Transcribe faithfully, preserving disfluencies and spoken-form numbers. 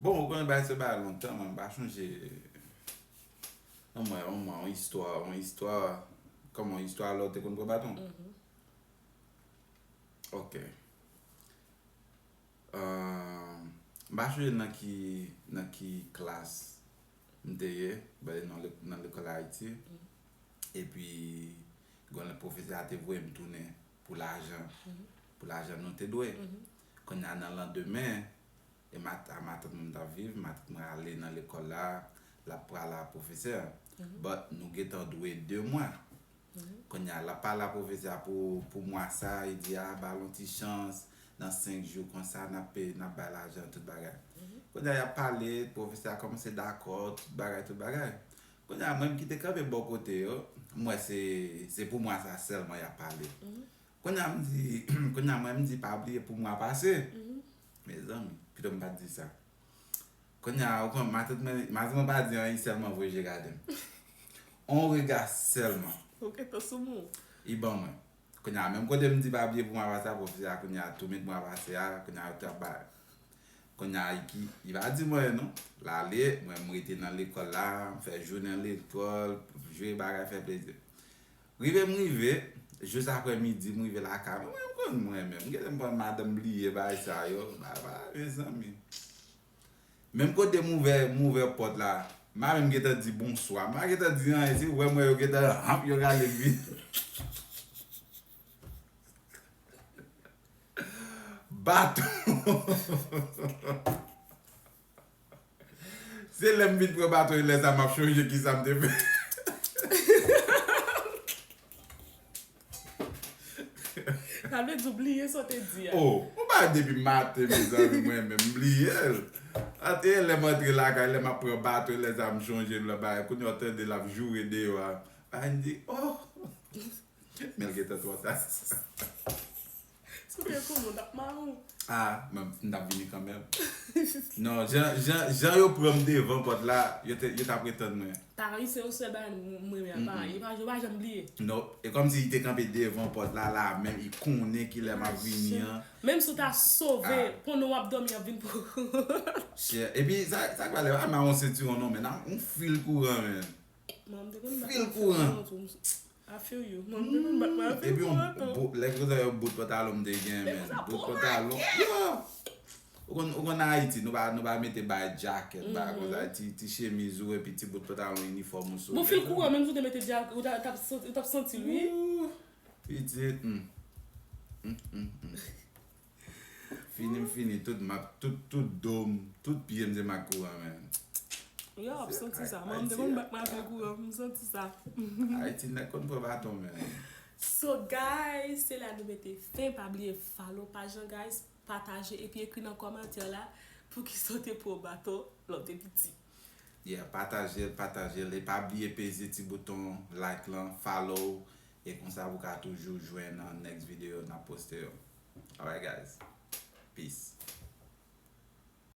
Bon, ou konnen bagay se bagay lontan, mwen m pa chonje. Anmwey, anmwey, yon istwa, yon istwa, kòman yon istwa lè w te konn pran baton? Ok. Euh, m pa chonje nan ki, nan ki klas m te ye, but nan le-, nan lekòl Ayiti. Epi, gen lè pwofesè a te voye m tounen pou lajan, pou lajan nou te dwe. Kounye a nan landemen, e mat-, a matant mwen m t ap viv, matant mwen ale nan lekòl la, l ap pale a pwofesè. But nou gentan dwe de mwa. Kounye a, l ap pale a pwofesè a pou, pou mwa sa, li di, a, ba l yon ti chans, nan senk jou konsa, n ap pe-, n ap bay lajan, tout bagay. Kounye a, y ap pale, pwofesè a kòmanse dakò, tout bagay, tout bagay. Kounye a, mwen, m ki te kanpe bò kote yo, m wè se, se pou mwa sa sèlman y ap pale. Kounye a, m di, kounye a, mwen, m di, pa bliye pou mwa pase. Mezanmi, pito m pa t di sa. Kounye a, ou konn, matant mwen, matant mwen pa di anyen, li sèlman voye je gade m. On rega sèlman. Ou gentan sou mou. Li ban mwen. Kounye a, menm kote m di pa bliye pou mwa pase a, pwofesè a kounye a tou met mwa pase a, kounye a yo t ap ba. Kounye a, li ki, li pa di mwen non. L ale, mwen m rete nan lekòl la, m fè jounen lekòl, jwe bagay, fè plezi. Rive m rive, jis aprè midi, m rive lakay mwen, mwen m konn mwen menm. M gentan pran madanm bliye bagay sa yo. Ba, ba, mezanmi. Menm kote m ouvè, m ouvè pòt la, m pa menm gentan di bonswa. M pa gentan di anyen, si w wè m wè yo gentan hanp, yo rale vit. Baton. Se lè m vin pran baton e lè sa m ap chonje kisa m te fè. Sa vle di w bliye sa w te di a. Oh, ou pa depi maten, mezanmi, mwen menm m bliye l. Ante lè m antre lakay, lè m ap pran baton, lè sa m chonje l, bagay, kounye a w tande l ap joure deyò a. Bagay, m di, oh! Men l gentan twò ta. Si w te konnen, w t ap mawon. Ah, men m t ap vini kanmenm. Non, jan, jan, jan yo pran m devan pòt la, yo te, yo t ap ret tann mwen. Paris, se yon sèl bagay m, m renmen a Paris. Yo pa, yo pa janm bliye. Non, e kòmsi li te kanpe devan pòt la, la menm, li konnen kilè m ap vini an. Menm si w ta sove, pandan w ap dòmi, y ap vin pou ou. Chè. Epi, sa, sa k pale, pa mawon sentiwon non, men, yon fil kouran, men. Mwen, m te konn bat mwen fè kouran tou. I feel you. Mwen, m te konn bat mwen fè kouran tou. Epi yon bo-, lè konsa yon bout pantalon m te gen, men. Bout pantalon. Yo! Ou konn, ou konn Ayiti, nou pa, nou pa mete bay jakèt, bay konsa, ti, ti chemiz ou, epi ti bout pantalon inifòm ou sou. Bon, fil kouran, menm si w te mete jakèt, ou ta, t ap santi, ou t ap santi l, wi. Ooh, pitit, hmm. Hmm, hmm, hmm. Fini, m fini, tout m ap, tout, tout do m, tout pye m se mak kouran, men. Yo, ap santi sa. Mwen, m te konn bat mwen avèk kouran, m santi sa. Ayiti nèg konn pran baton, men. So, guys, se la nou mete fen. Pa bliye follow paj lan, guys. Pataje epi ekri nan kòmantè la poukisa w te pran baton lè w te piti. Yeah, pataje l, pataje l. E pa bliye peze ti bouton like lan, follow, e konsa pou ka toujou jwenn nan next video n ap poste yo. Alright, guys. Peace.